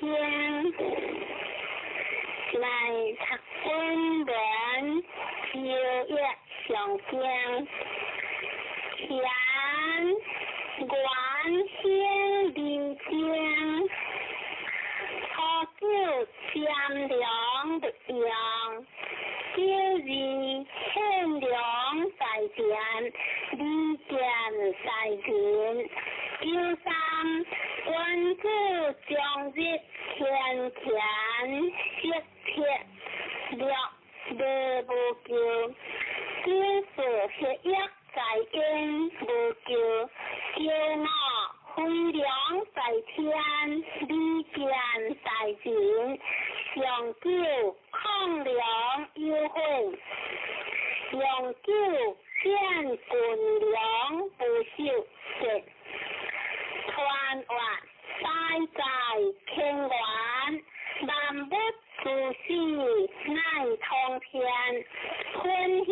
經，來讀本文招益上經，乾元興二經，初九占量勿用，九二獻糧在田，利劍在人，九三君子終日乾乾色鐵，六禮無咎，九四血液在陰無咎，九五飛龍在天，利劍在人，上九亢龍有悔，陽九見軍糧不受節，團圓大在乾元，萬物諸事乃通天，分行